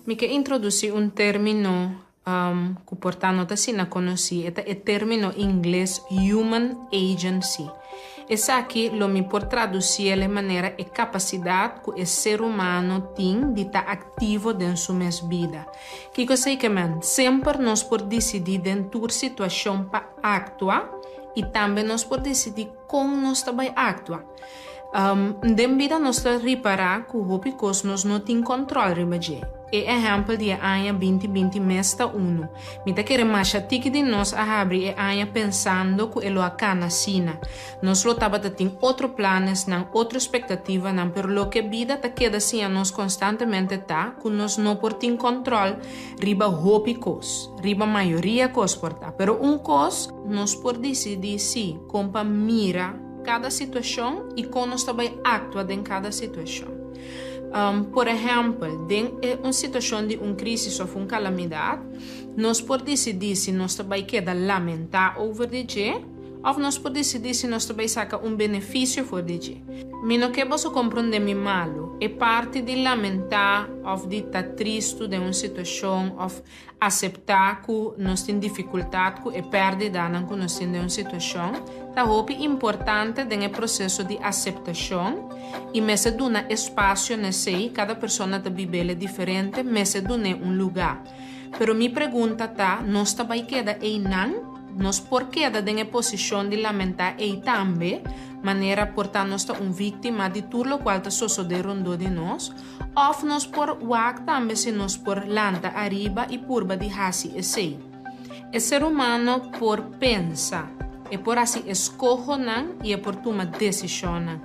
Mi ke introdusí un término ku por ta no ta asina konosí, e ta e término ingles human agency. Esaki lo mi por tradusiel e manera e kapasidat ku e ser humano tin di ta aktivo den su mes bida. Kiko esei ke men? Semper nos por disidí den tur situashon pa aktua i tambe nos por disidí kon nos ta bai aktua. Den bida nos ta ripará ku hopi kos nos no tin kòntròl riba dje. E ehèmpel di e aña 2020 mes ta unu. Mi ta kere masha tiki di nos a habri e aña pensando ku e lo a kana asina. Nos lo tabata tin otro planesnan, otro espektativanan, pero loke bida ta keda siña nos konstantemente ta ku nos no por tin kòntròl riba hopi kos, riba mayoria kos por ta. Pero un kos nos por disidí sí, kon pa mira kada situashon i kon nos ta bai aktua den kada situashon. Por ehèmpel, den un situashon di un krísis òf un kalamidat, nos por disidí si nos ta bai keda lamentá over di dje òf nos por disidí si nos ta bai saka un benefisio for di dje. Mi no ke boso komprondé mi malu. E parti di lamentá òf di ta tristu den un situashon òf Aseptá ku nos tin difikultat ku e pèrdidanan ku nos tin den un situashon ta hopi importante den e proseso di aseptashon i mester duna espasio na esei, kada persona ta bib'el diferente, mester dun'é un lugá. Pero mi pregunta ta, nos ta bai keda einan? Nos por keda den e posishon di lamentá ei tambe, manera por ta nos ta un víktima di tur lokual ta sosodé rondó di nos? Òf nos por wak tambe si nos por lanta ariba i purba di hasi esei. E ser humano por pensa, e por hasi eskohonan i e por tuma desishonnan.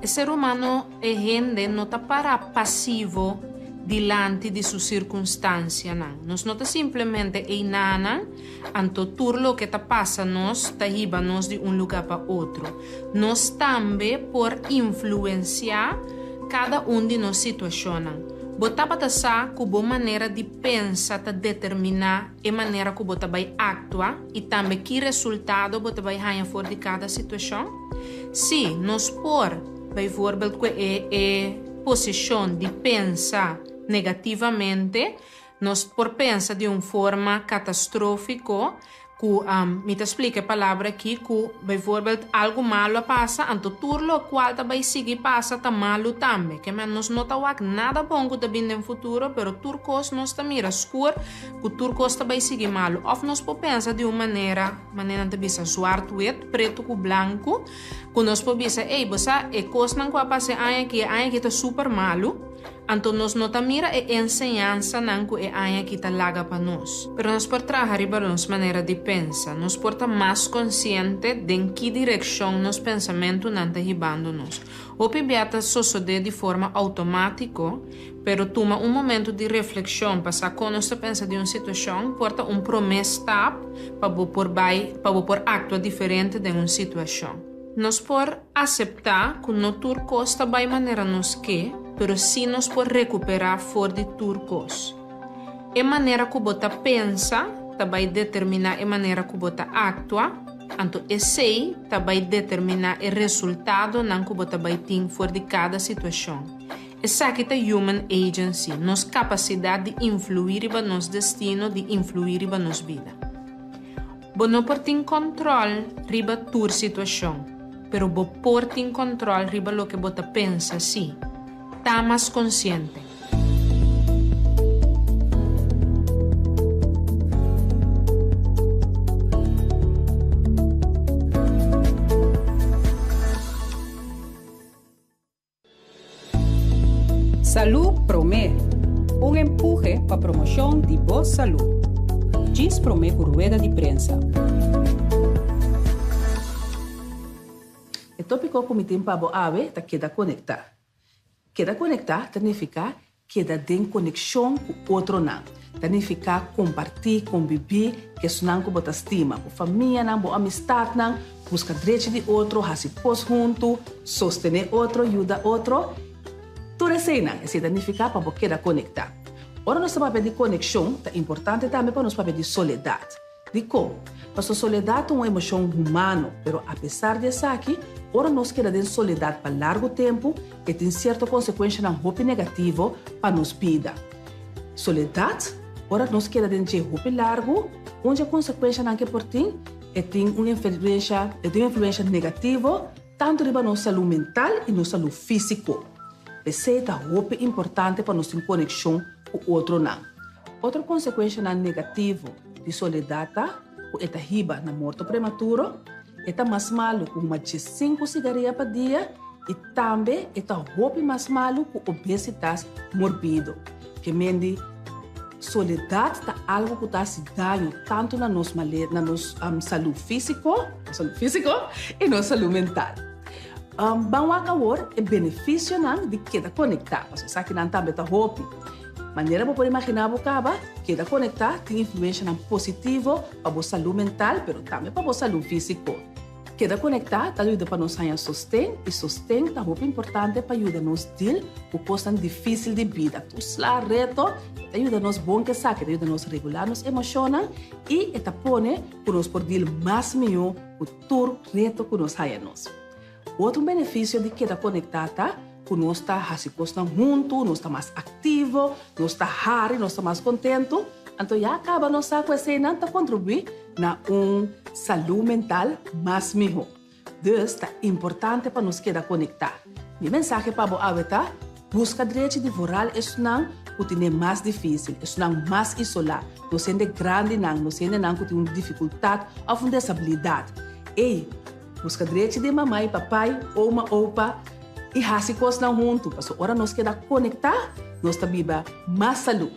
E ser humano, e hende, no ta pará pasivo dilanti di su sirkunstansianan. Nos no ta simplemente einanan, anto tur loke ta pasa nos ta hiba nos di un lugá pa otro. Nos tambe por influensiá kada un di nos situashonnan. Bo tabata sa ku bo manera di pensa ta determiná e manera ku bo ta bai aktua i tambe ki resultado bo ta bai haña for di kada situashon? Sí, nos por, bijvoorbeeld ku e e posishon di pensa negativamente, nos por pensa di un forma katastrófiko Ku, mi ta splika e palabra aki, ku bijvoorbeeld algu malu a pasa, anto tur lokual ta bai sigui pasa ta malu tambe. Ke men nos no ta wak nada bon ku ta bin den futuro, pero tur kos nos ta mira skur ku tur kos ta bai sigui malu. Òf nos por pensa di un manera, manera nan ta bisa zwart-wit, pretu ku blanku, ku nos por bisa, ey, bo sa e kosnan ku a pasa e aña aki, e aña aki ta super malu. Anto nos no ta mira e enseñansanan ku e aña aki ta laga pa nos. Pero nos por traha riba nos manera di pensa. Nos por ta mas konsiente den ki direkshon nos pensamentunan ta hibando nos. Hopi bia ta sosodé di forma outomátiko, pero tuma un momentu di reflekshon pa sa kon nos ta pensa di un situashon por ta un promé stap pa bo por bai pa bo por aktua diferente den un situashon. Nos por Aseptá ku no tur kos ta bai manera nos ke, pero sí nos por rekuperá for di tur kos. E manera ku bo ta pensa ta bai determiná e manera ku bo ta aktua, anto esei ta bai determiná e resultadonan ku bo ta bai tin for di kada situashon. Esaki ta human agency, nos kapasidat di influí riba nos destino, di influí riba nos bida. Bo no por tin kòntròl riba tur situashon, pero bo por tin kòntròl riba loke bo ta pensa sí. Ta mas konsiente. Salú Promé, un empuhe pa promoshon di bo salú. Djis promé ku rueda di prensa. E tópiko ku mi tin pa bo awe ta keda konektá. Keda konektá ta nifiká Keda den konekshon ku otronan ta nifiká kompartí, kombibí ku esnan ku bo ta stima, bo famianan, bo amistatnan, buska drechi di otro, hasi kos huntu, sostené otro, yuda otro. Tur eseinan, esei ta nifiká pa bo keda konektá. Ora nos ta papia di konekshon, ta importante tambe pa nos papia di soledat. Dikon? Pasobra soledat ta un emoshon humano, pero apesar di esaki, ora nos keda den soledat pa largu tempu, e tin sierto konsekuenshanan hopi negativo pa nos bida. Soledat, ora nos keda den dje hopi largu, un dje konsekuenshanan ke por tin, e tin un influensha, e tin un influensha negativo tantu riba nos salú mental i nos salú físiko. P'esei ta hopi importante pa nos tin konekshon ku otronan. Otro konsekuenshanan negativo di soledat ta ku e ta hiba na morto prematuro, e ta mas malu ku huma diesinku sigaria pa dia i tambe e ta hopi mas malu ku obesitas morbido. Ke men di soledat ta algu ku ta hasi daño tantu na nos male na nos salú físiko, nos salú físiko i nos salú mental. Ban wak awor e benefisionan di keda konektá, pasobra esakinan tambe ta hopi. Manera bo por imaginá bo kaba, keda konektá tin influenshanan positivo pa bo salú mental pero tambe pa bo salú físiko. Keda konektá ta yuda pa nos haña sosten i sosten ta hopi importante pa yuda nos dil ku kosnan difísil di bida. Tur sla reto e ta yuda nos bon ku esaki, e ta yuda nos regulá nos emoshonnan i e ta pone ku nos por dil mas mihó ku tur reto ku nos haña nos. Otro benefisio di keda konektá ta ku nos ta hasi kosnan huntu, nos ta mas aktivo, nos ta hari, nos ta mas kontentu. Anto ya kaba nos sa ku eseinan ta kontribuí na un salú mental mas mihó. Dus ta importante pa nos keda konektá. Mi mensahe pa bo awe ta, buska drechi di vooral esnan ku tine mas difísil, esnan mas isolá, nos hende grandinan, nos hendenan ku tin un difikultat òf un desabilidat. Ey, Buska drechi di mama i papai, oma, opa i hasi kosnan huntu, pasobra ora nos keda konektá, nos ta biba mas salú.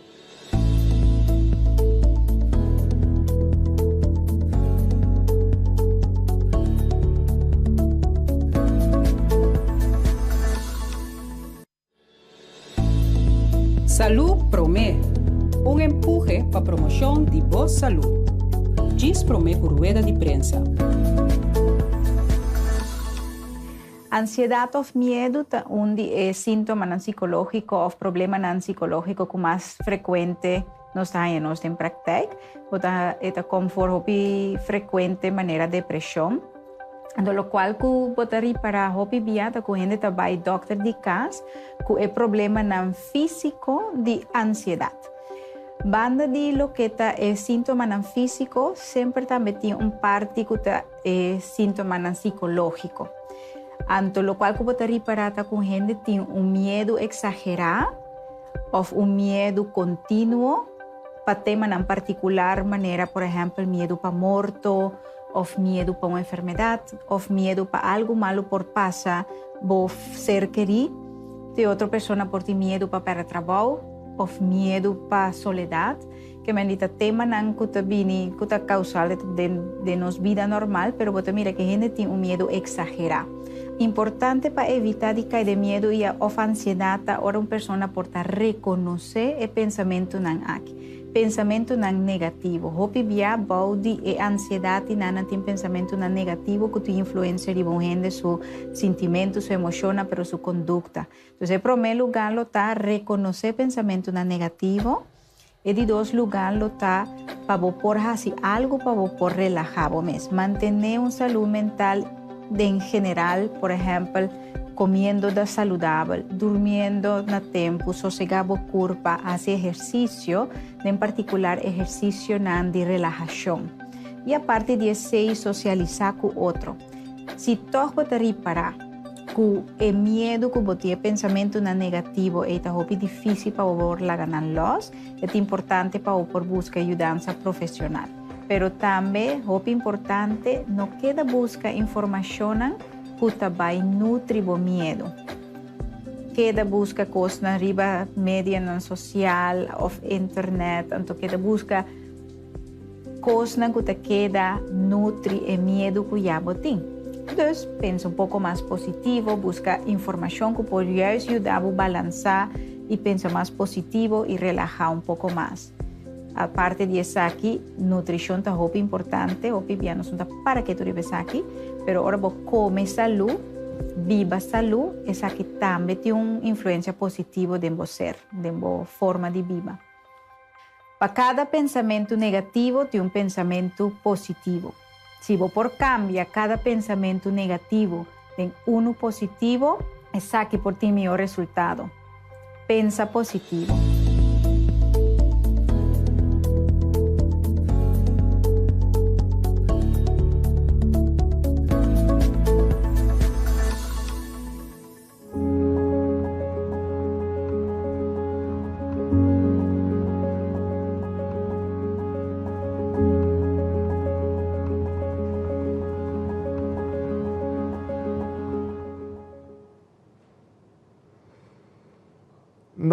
Salú Promé, un empuhe pa promoshon di bo salú. Djis promé ku rueda di prensa. Ansiedat òf miedu ta un di e síntomanan sikológiko òf problemanan sikológiko ku mas frekuente nos ta haña nos den praktijk. Bo ta e ta kom for hopi frekuente manera depreshon. Anto lokual ku bo ta ripará hopi bia ta ku hende ta bai dòkter di kas ku e problemanan físiko di ansiedat. Banda di loke ta e síntomanan físiko, semper tambe tin un parti ku ta e síntomanan sikológiko. Anto lokual ku bo ta ripará ta ku hende tin un miedu eksagerá òf un miedu kontinuo pa temanan partikular manera por ehèmpel miedu pa morto, òf miedu pa un enfermedat, òf miedu pa algu malu por pasa bo ser kerí. Te otro persona por tin miedu pa pèrdè trabou, òf miedu pa soledat. Ke men di ta temanan ku ta bini, ku ta kausal den den nos bida normal, pero bo ta mira ke hende tin un miedu eksagerá. Importante pa evitá di kai den miedu i òf ansiedat ta ora un persona por ta rekonosé e pensamentunan aki. Pensamentunan negativo. Hopi bia bou di e ansiedat i nan nan tin pensamentunan negativo ku tin influensia riba un hende su sintimentu, su emoshonnan, pero su kondukta. Entonces e promé lugá lo ta rekonosé pensamentunan negativo. E di dos lugá lo ta pa bo por hasi algu pa bo por relahá bo mes. Mantené un salú mental den general, por ehèmpel, Comiendo da saludabel, durmiendo na tempu, sosegá bo curpa, haci ehercicio, den particular ehercicionan di relahacion. Y aparte di esey socialisá cu otro. Si tog bo ta ripará cu e miedu cu bo tin, e pensamentunan negativo ey ta hopi dificil pa bo por laga nan los, e ta importante pa bo por busca yudansa profesional. Pero tambe, hopi importante, no keda busca informacionnan Ku ta bai nutri bo miedu. Keda buska kosnan riba medianan sosial òf internet, anto keda buska kosnan ku ta keda nutri e miedu ku ya bo tin. Dus, pensa un poko mas positivo, buska informashon ku por juist yuda bo balansá i pensa mas positivo i relahá un poko mas. Aparte di esaki, nutrishon ta hopi importante, hopi bia nos no ta para ketu riba esaki, pero ora bo kome salú, biba salú, esaki tambe tin un influensia positivo den bo ser, den bo forma di biba. Pa kada pensamentu negativo tin un pensamentu positivo. Si bo por kambia kada pensamentu negativo den unu positivo, esaki por tin mihó resultado. Pensa positivo.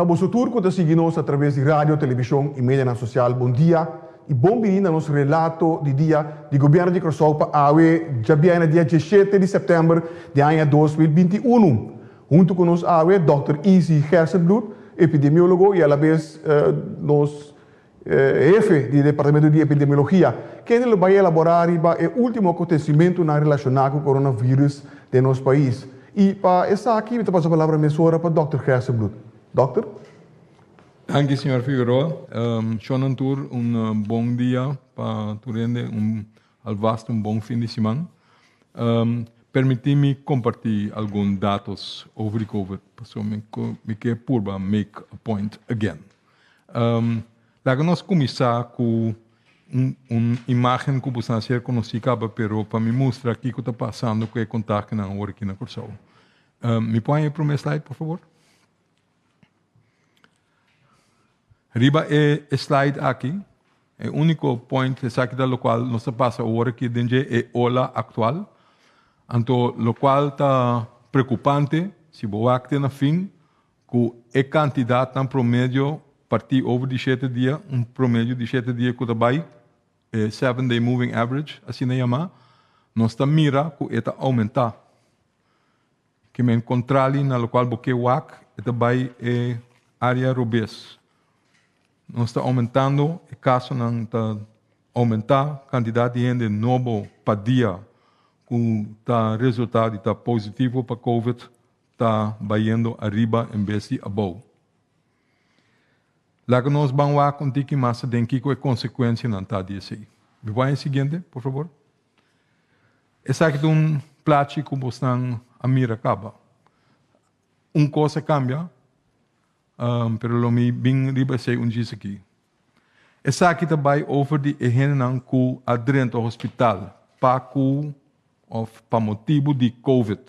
Na boso tur ku ta sigui nos a traves di radio, televishon i medianan sosial bon dia i bon bini na nos relato di dia di Gobièrnu di Kòrsou pa awe djabièrnè dia diesshete di sèptèmber di aña 2021. Huntu ku nos awe dòkter Izzy Gerstenbluth, epidemiólogo i alabes nos hefe di Departamento di Epidemiologia, kende lo bai elaborá riba e último akontesimentunan relashoná ku coronavirus den nos pais. I pa esaki mi ta pasa palabra mesora pa dòkter Gerstenbluth. Dòkter? Danki señor Figueroa. Shon tur un bon dia pa tur hende, un alvast un bon fin di siman. Permití mi kompartí algun datos over di covid, pasobra mi ke purba make a point again. Laga nos kuminsá ku un imágen ku boso a ser konosí kaba, pero pa mi mustra kiko ta pasando ku e kontaktonan awor aki na Kòrsou. Mi por haña e promé slide, por fabor? Riba e slide aki, e úniko point esaki ta lokual nos ta pasa awor aki den dje e ola aktual. Anto lokual ta preokupante, si bo wak te na fin, Ku e kantidatnan promedio partí over di shete dia, un promedio di shete dia ku ta bai, e seven day moving average asina yamá, nos ta mira ku e ta oumentá. Ke men kontrali na lokual bo ke wak, e ta bai e área robes. Nos ta oumentando, e kasonan ta oumentá, kantidat di hende nobo pa dia ku ta resultá di ta positivo pa covid ta bayendo ariba en bes di abou. Laga nos ban wak un tiki mas aden kiko e konsekuensianan ta di esei. Mi por haña e siguiente, por fabor? Esaki ta un plachi ku bosnan a mira kaba. Un kos a kambia, pero lo mi bin riba esei un djis aki. Esaki ta bai over di e hendenan ku a drenta hospital pa ku òf pa motibu di covid.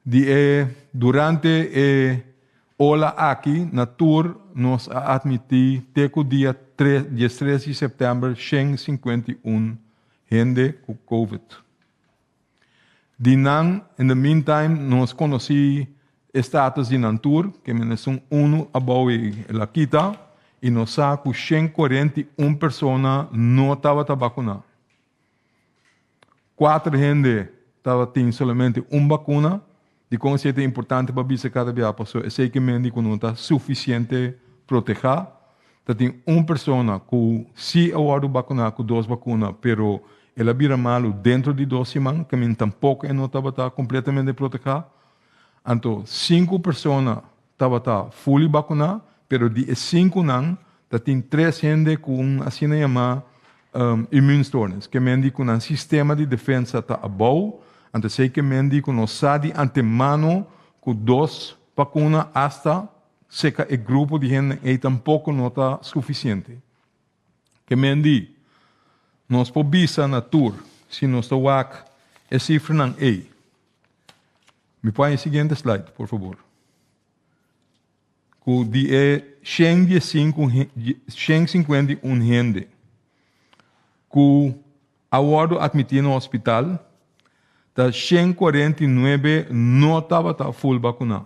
Di e durante e ola aki na tur nos a admiti te ku dia diestres di september 151 hende ku covid. Di nan in the meantime nos konosi e status di nan tur, ke men esun unu abou e el a kita i nos sa ku 141 persona no tabata bakuna. Kuater hende tabatin solamente un bakuna. Dikon esei ta importante pa bisa kada bia? Pasobra esei ke men di ku no ta sufisiente protehá. Ta tin un persona ku si a wòrdu bakuná ku dos bakuna, pero el a bira malu dentro di dos siman, ke men tampoko e no tabata kompletamente protehá. Anto sinku persona tabata fully bakuná, pero di e sinkunan ta tin tres hende ku un asina yamá immuunstoornis, ke men di ku nan sistema di defensa ta abou, anto esei ke men di ku nos sa di antemano ku dos bakuna asta seka e grupo di hende ei tampoko no ta sufisiente. Ke men di, nos por bisa na tur si nos ta wak e sifranan ei. Mi por haña e siguiente slide, por fabor. Ku di e 115, 151 hende ku a wòrdu atmití na hospital, ta 149 no tabata ful bakuná.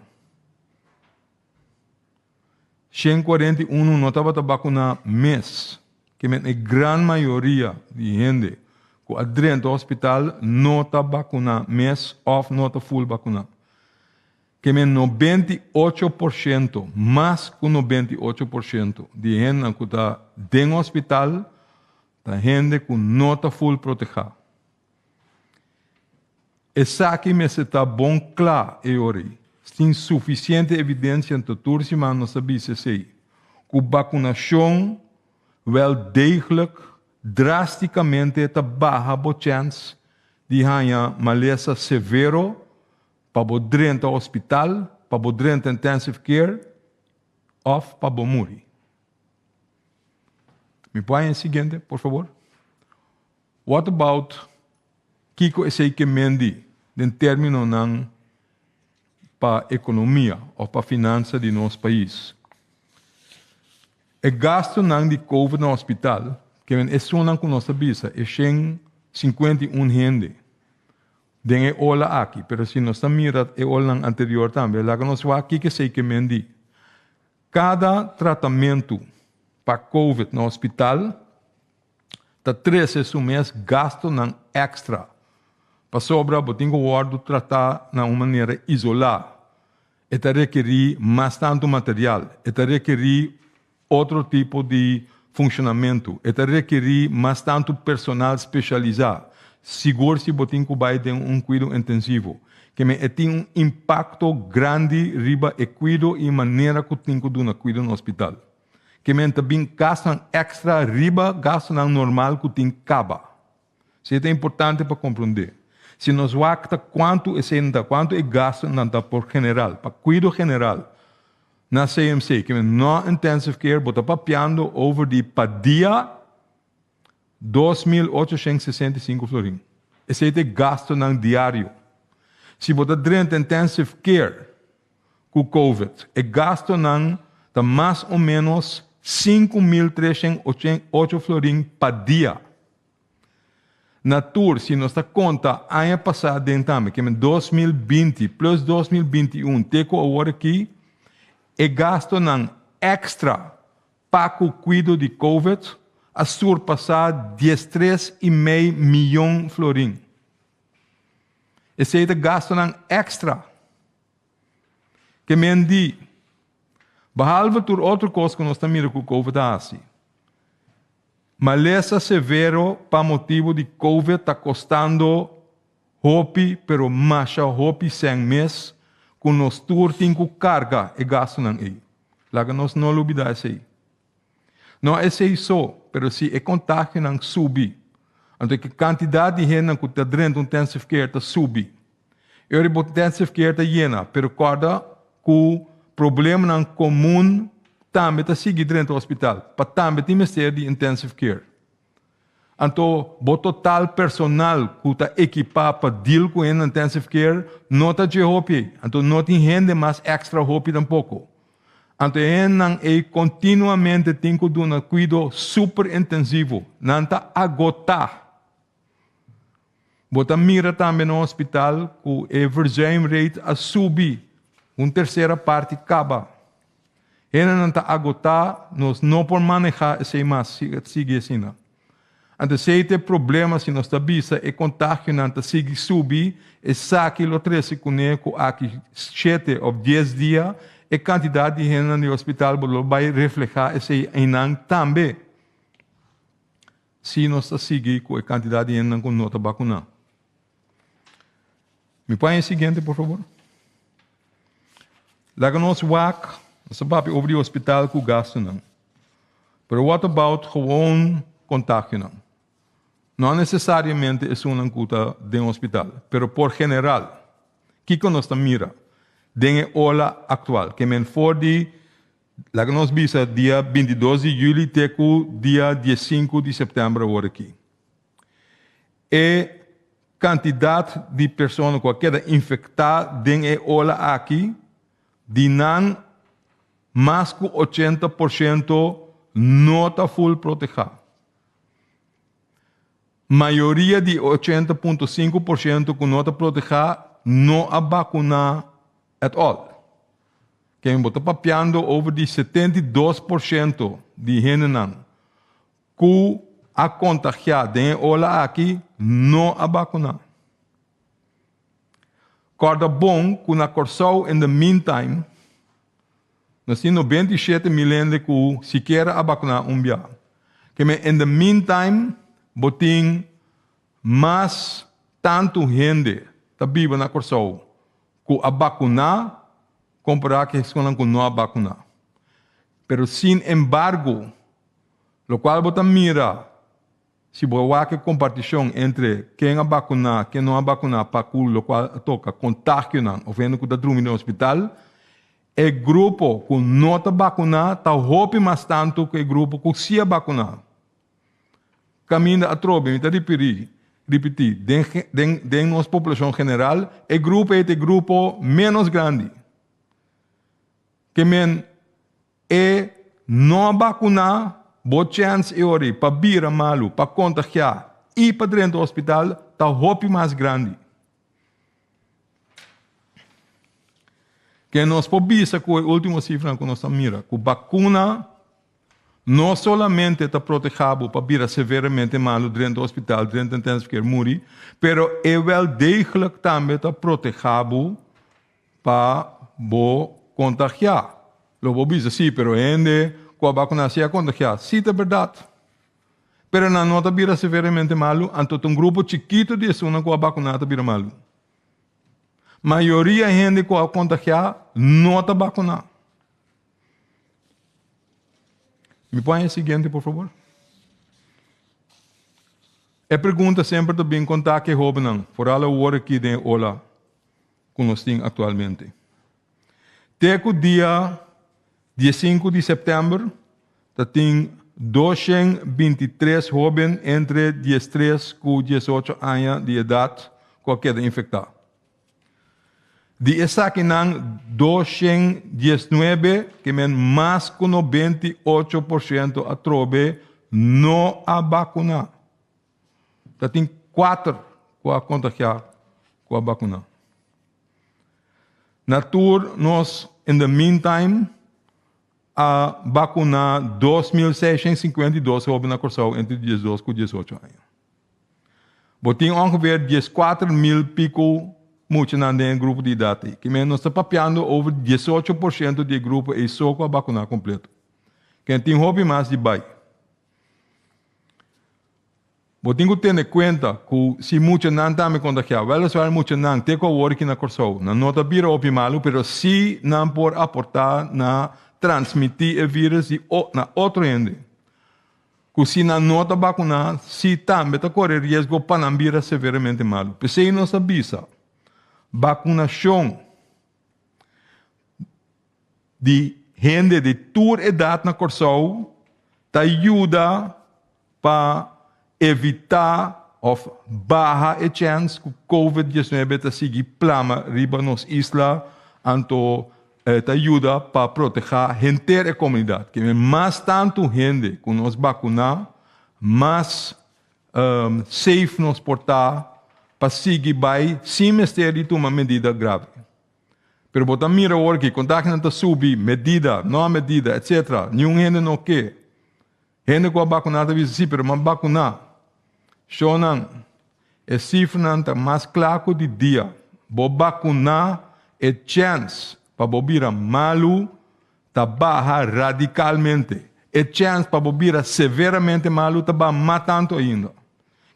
141 no tabata bakuná mes. Ke men e gran mayoria di hende ku a drenta hospital no ta bakuná mes òf no ta ful bakuná. Ke men 98%, mas ku 98% di hendenan ku ta den hospital ta hende ku no ta ful protehá. Esaki mester ta bon kla e ora ei. Tin sufisiente evidensia anto tur siman nos ta bisa esei, ku bakunashon wel degelijk drástikamente ta baha bo chèns di haña malesa severo pa bo drenta hospital, pa bo drenta intensive care òf pa bo muri. Mi por haña e siguiente, por fabor? What about kiko esei ke mendi den terminonan pa ekonomia of pa finansa di nos pais? E gastunan di covid na hospital, ke men esunnan ku nos ta bisa, e 151 hende. Den e ola aki, pero si nos ta mira e olanan anterior tambe, laga nos wak kiko esei ke men di. Kada tratamentu pa Covid na hospital ta trese su mes gastunan èkstra, pasobra bo tin ku wòrdu tratá na un manera isolá. E ta rekerí mas tantu material, e ta rekerí otro tipo di funshonamentu, e ta rekerí mas tantu personal speshalisá, sigur si bo tin ku bai den un kuido intensivo. Keme e tin un impakto grandi riba e kuido i e manera ku tin ku duna kuido na hospital. Keme ta bin gastunan èkstra riba gastunan normal ku tin kaba. Esei ta importante pa komprondé. Si nos wak ta kuantu esei ta, kuantu e gastunan ta por general, pa kuido general na CMC, ke men no intensive care, bo ta papiando over di pa dia 2865 florin. Esei ta e gastunan diario. Si bo ta drenta intensive care ku covid, e gastunan ta mas o ménos 5308 florin pa dia. Na tur, si nos ta konta aña pasá den tambe, ke men 2020 plus 2021 te ku awor aki, e gastunan èkstra pa ku kuido di covid a surpasá 13,5 mion florin. Esei ta gastunan èkstra. Ke men di, behalve tur otro kos ku nos ta mira ku covid a hasi, malesa severo pa motibu di covid ta kostando hopi pero masha hopi sèn mes ku nos tur tin ku karga e gastunan ei. Laga nos no lubidá esei. No esei so, pero si e kontagionan subi, anto e kantidat di hendenan ku ta drenta un intensive care ta subi. E ora bo intensive care ta yena, pero kòrda ku problemanan komun tambe ta sigui drenta hospital, pa tambe tin mester di intensive care. Anto bo total personal ku ta ekipá pa deal ku hende na intensive care no ta dje hopi ei. Anto no tin hende mas èkstra hopi tampoko. Anto e hendenan ei kontinuamente tin ku duna kuido super intensivo. Nan ta agotá. Bo ta mira tambe na hospital ku e verzuimrate a subi un tersera parti kaba. Hendenan ta agotá, nos no por manehá esei mas si e sigui asina. Anto esei ta e problema si nos ta bisa e kontagionan ta sigui subi, esaki lo trese kuné ku aki shete òf dies dia e kantidat di hendenan di hospital bo lo bai reflehá esei einan tambe. Si nos ta sigui ku e kantidat di hendenan ku no ta bakuná. Mi pon e siguiente por fabor. Laga nos wak, nos ta papia over di hospital ku gastunan. Pero what about gewoon kontagionan? No nesesariamente esunnan ku ta den hospital, pero por general, kiko nos ta mira den e ola aktual? Ke men for di, laga nos bisa, dia 22 di yüli te ku dia 15 di sèptèmber awor aki. E kantidat di persona ku a keda infektá den e ola aki, di nan mas ku 80% no ta ful protehá. Mayoria di e 80.5% ku no ta protehá no a bakuná at all. Ken bo ta papiando over di 72% di hendenan ku a kontagiá den e ola aki no a bakuná. Kòrda bon ku na Kòrsou in the meantime nos tin 97.000 hende ku sikiera a bakuná un bia. Ke men in the meantime bo tin mas tantu hende ta biba na Kòrsou ku a bakuná kompará ku esunnan ku no a bakuná. Pero sin embargo lokual bo ta mira si bo a wak e kompartishon entre ken a bakuná, ken no a bakuná pa ku lokual a toka kontagionan òf hende ku ta drumi den hospital, e grupo ku no ta bakuná ta hopi mas tantu ku e grupo ku si a bakuná. Kaminda atrobe, mi ta ripirí, ripití, den den den nos populashon general e grupo ei ta e grupo ménos grandi. Ke men E no a bakuná, bo chèns e ora ei pa bira malu, pa kontagiá i pa drenta hospital ta hopi mas grandi. Ke nos por bisa ku e último sifranan ku nos a mira, ku bakuna no solamente ta protehá bo pa bira severamente malu drenta hospital, drenta intensive care, muri, pero e wel degelijk tambe ta protehá bo pa bo kontagiá. Lo bo bisa, sí, pero hende ku a bakuná sí a kontagiá. Sí, ta bèrdat. Pero nan no ta bira severamente malu, anto ta un grupo chikitu di esunnan ku a bakuná ta bira malu. Mayoria hende ku a kontagiá no ta bakuná. Mi por haña e siguiente, por fabor? E pregunta semper ta bin konta ku e hóbennan, foral awor aki den e ola ku nos tin aktualmente. Te ku dia diesinku di sèptèmber ta tin 223 hóben entre 13 ku 18 aña di edat ku a keda infektá. Di esakinan 219, ke men mas ku 98% atrobe no a bakuná. Ta tin kuater ku a kontagiá ku a bakuná. Na tur nos in the meantime a bakuná 2652 hóben na Kòrsou entre 12 ku 18 aña. Bo tin ongeveer 14.000 pico muchanan den e grupo di edat ei. Kimen nos ta papiando over 18% di e grupo ei so ku a bakuná kompleto. Ken tin hopi mas di bai. Bo tin ku tene kuenta ku si muchanan tambe kontagiá, wèleswaar muchanan te ku awor aki na Kòrsou nan no ta bira hopi malu, pero si nan por aportá na transmití e vírus di na otro hende. Ku si nan no ta bakuná, si tambe ta kore riesgo pa nan bira severamente malu. P'esei nos a bisa, bakunashon di hende di tur edat na Kòrsou ta yuda pa evitá òf baha e chèns ku Covid 19 ta sigui plama riba nos isla, anto ta yuda pa protehá henter e komunidat. Ke mas tantu hende ku nos bakuná, mas safe nos por ta pa sigui bai sin mester di tuma medida grave. Pero bo ta mira awor ki kontaginan ta subi, medida, no medida, etcetera. Niun hende no ke. Hende ku a bakuná ta bisa, sí, pero mi a bakuná. Shownan, e sifranan ta mas kla ku di dia. Bo bakuná, e chèns pa bo bira malu ta baha radikalmente. E chèns pa bo bira severamente malu ta baha mas tantu ainda.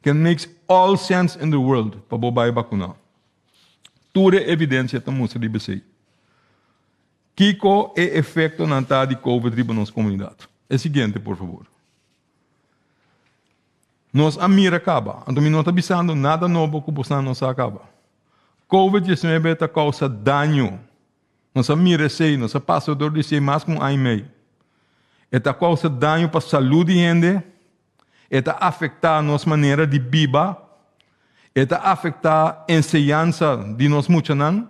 It makes all sense in the world pa bo bai bakuná. Tur e evidensia ta mustra riba esei. Kiko e efektonan ta di Covid riba nos komunidat? E siguiente, por fabor. Nos a mira kaba, anto mi no ta bisando nada nobo ku bosnan no sa kaba. Covid 19 ta kousa daño. Nos a mira esei, nos a pasa dor di esei mas ku un aña i mei. E ta kousa daño pa salú di hende, e ta afektá nos manera di biba, e ta afektá enseñansa di nos muchanan.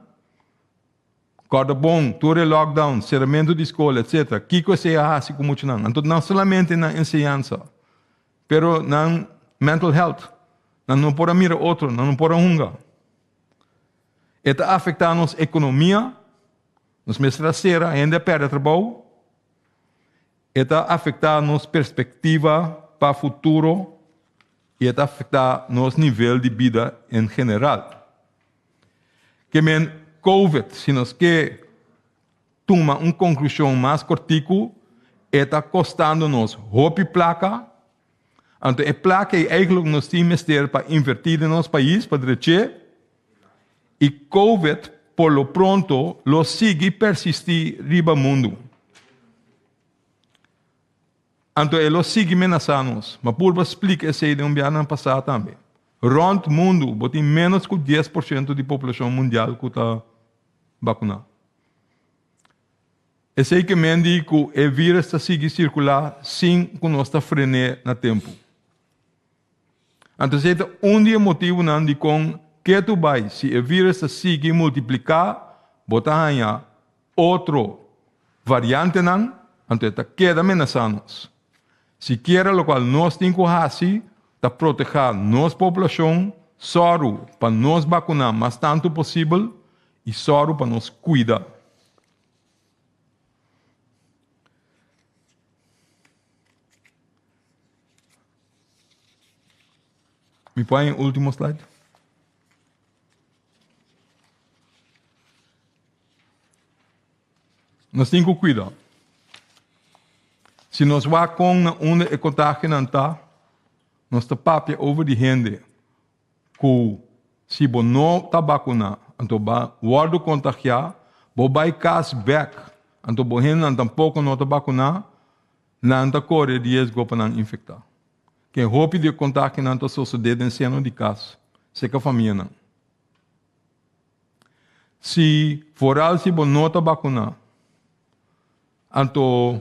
Kòrda bon, tur e lockdown, seramentu di skol, etc. Kiko esei a hasi ku muchanan? Anto no solamente nan enseñansa, pero nan mental health. Nan no por a mira otro, nan no por a hunga. E ta afektá nos ekonomia, nos mester a sera, hende a pèrdè trabou. E ta afektá nos perspektiva pa futuro i e ta afektá nos nivel di bida en general. Ke men Covid, si nos ke tuma un konklushon mas kortiku, e ta kostando nos hopi plaka. Anto e plaka ei eigenlijk nos tin mester pa invertí den nos pais pa drech'é. I Covid por lo pronto lo sigui persistí riba mundu. Anto e lo sigui menasá nos. Ma purba splika esei den un biahanan pasá tambe. Rònt mundu bo tin ménos ku 10% di poblashon mundial ku ta bakuná. Esei ke men di ku e vírus ta sigui sirkulá sin ku nos ta fren'é na tempu. Anto esei ta un di e motibunan dikon ketu bai si e vírus ta sigui multipliká bo ta haña otro variantenan, anto e ta keda menasá nos. Sikiera lokual nos tin ku hasi ta protehá nos poblashon, sòru pa nos bakuná mas tantu posibel i sòru pa nos kuida. Mi por haña e último slide? Nos tin ku kuida. Si nos wak kon na unda e kontagionan ta, nos ta papia over di hende ku si bo no ta bakuná, anto ba wòrdu kontagiá, bo bai kas bèk, anto bo hendenan tampoko no ta bakuná, nan ta kore riesgo pa nan infektá. Ken hopi di e kontagionan ta sosodé den seno di kas, serka famianan. Si, foral si bo no ta bakuná, anto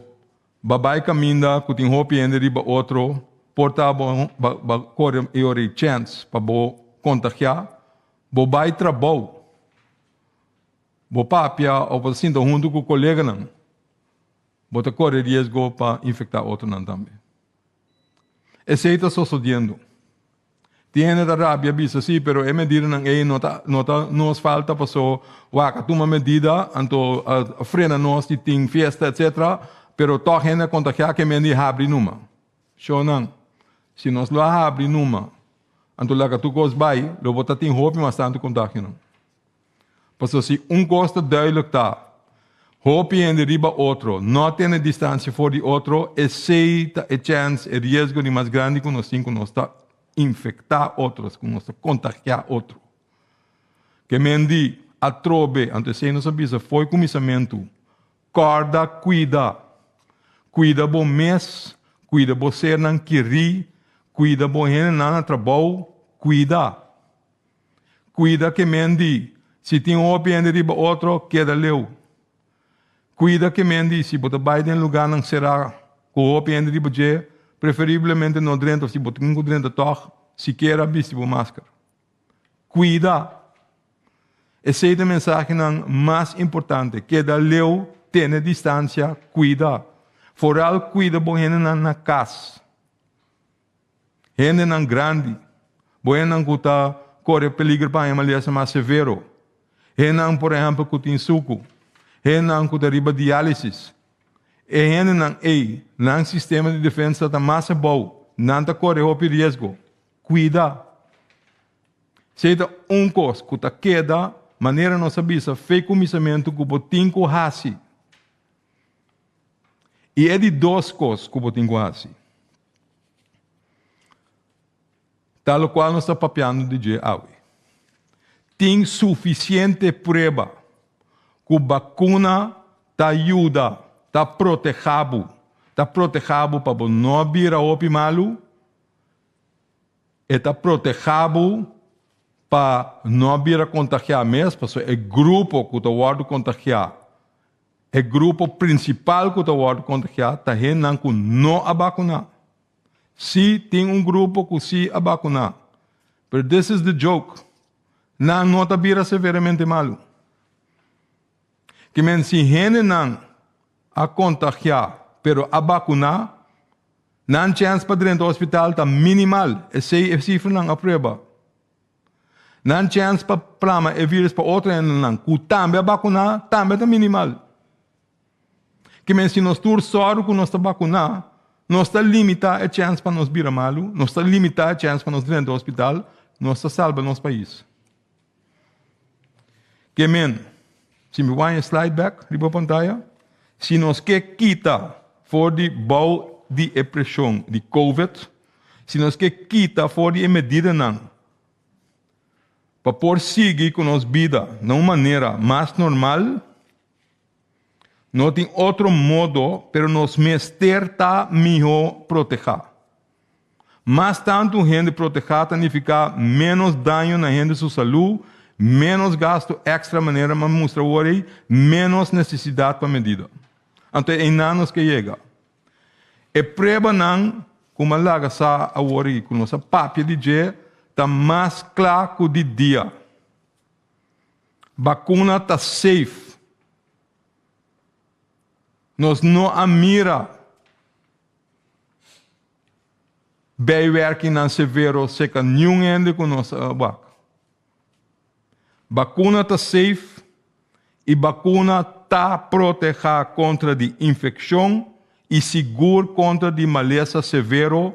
ba bai kaminda ku tin hopi hende riba otro, por ta bo ba kore e ora ei chèns pa bo kontagiá, bo bai trabou, bo papia òf bo ta sinta huntu ku koleganan, bo ta kore riesgo pa infektá otronan tambe. Esei ta sosodiendo. Tin hende ta rabia bisa si, pero e medidanan ei no ta no ta nos falta paso wak a tuma medida anto a frena nos di tin fiesta etcetera, pero tog hende a kontagiá ke men di habri numa. Shownan, si nos lo a habri numa anto laga tur kos bai lo bo ta tin hopi mas tantu kontagionan. Pasobra si un kos ta duidelijk ta, hopi hende riba otro no tene distansia for di otro, esei ta e chèns, e riesgo di mas grandi ku nos tin ku nos ta infektá otro, ku nos ta kontagiá otro. Ke men di atrobe, anto esei nos a bisa fo'i kuminsamentu, kòrda kuida, kuida bo mes, kuida bo sernan kerí, kuida bo hendenan na trabou, kuida. Kuida ke men di, si tin hopi hende riba otro, keda leu. Kuida ke men di, si bo ta bai den lugánan será ku hopi hende riba dje, preferiblemente no drenta, òf si bo tin ku drenta tòg, sikiera bisti bo maskara. Kuida! Esei ta e mensahenan mas importante, keda leu, tene distansia, kuida. Foral kuida bo hendenan na kas. Hendenan grandi, bo hendenan ku ta kore peliger pa haña malesa mas severo, hendenan por ehèmpel ku tin suku, hendenan ku ta riba diálisis, e hendenan ei nan sistema di defensa ta mas abou, nan ta kore hopi riesgo. Kuida! Esei ta un kos ku ta keda manera nos a bisa fe kuminsamentu ku bo tin ku hasi. I e di dos kos ku bo tin ku hasi ta lokual nos ta papiando di dje awe. Tin sufisiente prueba ku bakuna ta yuda, ta protehá bo, ta protehá bo pa bo no bira hopi malu, e ta protehá bo pa no bira kontagiá mes, pasobra e grupo ku ta wòrdu kontagiá E grupo prinsipal ku ta wòrdu kontagiá ta hendenan ku no a bakuná. Sí, tin un grupo ku sí a bakuná, pero this is the joke, nan no ta bira severamente malu. Ke men si hendenan a kontagiá pero a bakuná, nan chèns pa drenta hospital ta minimal, esei e sifranan a prueba. Nan chèns pa plama e vírus pa otro hendenan ku tambe a bakuná tambe ta minimal. Ke men si nos tur sòru ku nos ta bakuná, nos ta limitá e chèns pa nos bira malu, nos ta limitá e chèns pa nos drenta hospital, nos ta salba nos pais. Ke men, si mi wak e slide bèk riba pantaya, si nos ke kita for di bou di e preshon di covid, Si nos ke kita for di e medidanan pa por sigui ku nos bida na un manera mas normal, no tin otro modo pero nos mester ta mihó protehá. Mas tantu un hende protehá ta nifiká ménos daño na hende su salú, ménos gastu èkstra manera mi a mustra awor ei, ménos nesesidat pa medida. Anto einan nos ke yega. E pruebanan ku mi a laga sa awor i ku nos a papia di dje ta mas kla ku di dia. Bakuna ta safe. Nos no a mira bijwerkingnan severo seka niun hende ku nos a wak. Bakuna ta safe i bakuna ta protehá kontra di infekshon i sigur kontra di malesa severo,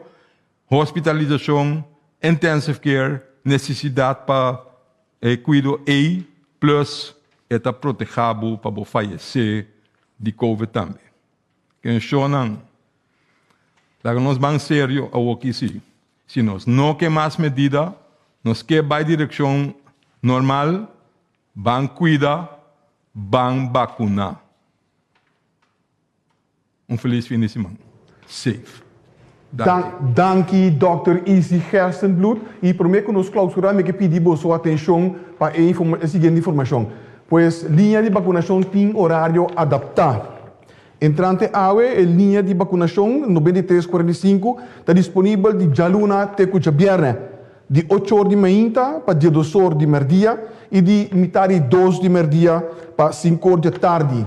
hospitalisashon intensive care, nesesidat pa e kuido ei, plus e ta protehá bo pa bo fayesé di Covid tambe. Kenshonnan, laga nos ban serio awoki si. Si nos no ke mas medida, nos ke bai direkshon normal, ban kuida, ban bakuná. Un felis fin di siman. Safe. Danki. Danki Dòkter Izzy Gerstenbluth. I promé ku nos klausurá mi ke pidi boso atenshon pa e e siguiente informashon. Pues liña di bakunashon tin orario adaptá. Entrante awe e liña di bakunashon 93 45 ta disponibel di djaluna te ku djabièrnè, di ocho or di mainta pa diesdos or di mèrdia i di mitar di dos di mèrdia pa sinku or djatardi.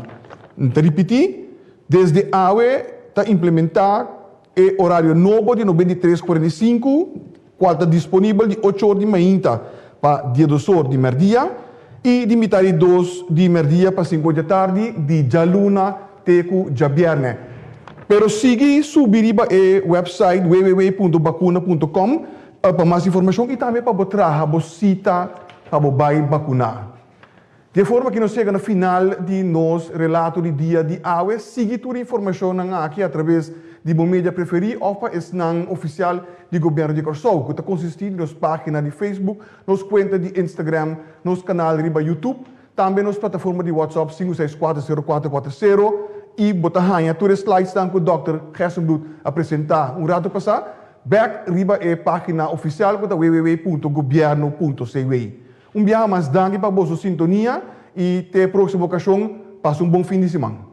N ta ripití, desde awe ta implementá e orario nobo di 93 45, kual ta disponibel di ocho or di mainta pa diesdos or di mèrdia i di mitar di dos di mèrdia pa sinku or djatardi di djaluna te ku djabièrnè. Pero sigui subi riba e wèpsait www.bakuna.com pa mas informashon i tambe pa bo traha bo sita pa bo bai bakuná. Di e forma aki nos yega na final di nos relato di dia di awe. Sigui tur e informashonnan aki atraves di bo media preferí òf pa esnan ofisial di Gobièrnu di Kòrsou, ku ta konsistí di nos página di Facebook, nos kuenta di Instagram, nos kanal riba YouTube, tambe nos plataforma di WhatsApp sinku seis kuater sero kuater kuater sero i bo ta haña tur e slidesnan ku Dòkter Gerstenbluth a presentá un ratu pasá bèk riba e página ofisial ku ta www.gobièrnu.cw. Un biaha mas danki pa boso sintonia i te e próksimo okashon, pasa un bon fin di siman.